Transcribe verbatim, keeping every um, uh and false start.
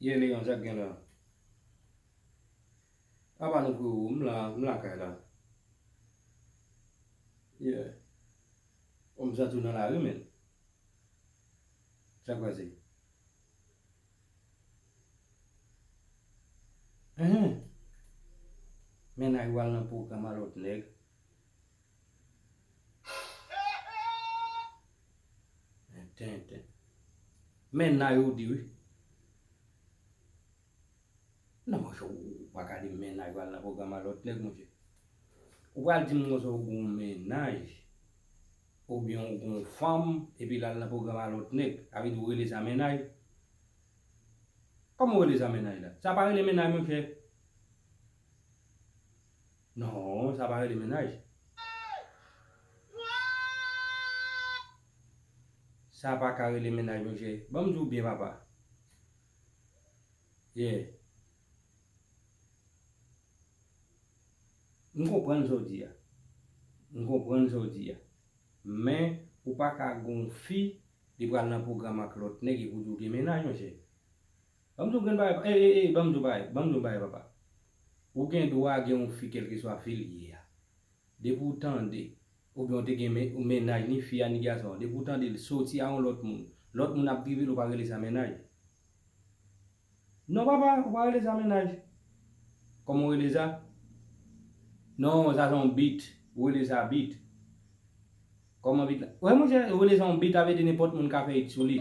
Ye, Leyon, sa k gen la? Apa nou, frero, m la, m lakay la. Yeah. Bon, m santi w nan lari, men. Sa k pase? Enhen. Mennaj ou al nan pwogram a lòt nèg. Tenten. Mennaj ou di wi. Non, monchè, ou pa ka di mennaj ou al nan pwogram a lòt nèg, monchè. Ou pral di m konsa ou gen yon mennaj, oubyen ou gen yon fanm, epi l al nan pwogram a lòt nèg, sa vle di ou rele sa mennaj? Kòman ou rele sa mennaj la? Sa pa rele mennaj, monchè. Non, sa pa rele mennaj. Sa pa ka rele mennaj, monchè. Ban m di w byen, papa. Yeah. M konprann sa w di a. M konprann sa w di a. Men, ou pa ka gen yon fi, li pral nan pwogram ak lòt nèg, epi w di w gen mennaj, monchè. Ban m di w grenn bagay, ey, ey, ey, ban m di w bagay, ban m di w bagay, papa. Ou gen dwa gen yon fi, kèlkeswa fi l ye a. Depi w tande, oubyen w te gen men-, mennaj, ni fi a, ni gason an, depi w tande l soti a yon lòt moun, lòt moun ap drive l, ou pa rele sa mennaj. Non, papa, ou pa rele sa mennaj. Kòman w rele sa? Non, sa se yon bit. Ou rele sa bit. Kòman bit la? Wè, monchè, ou rele sa yon bit, sa vle di nenpòt moun ka fè it sou li.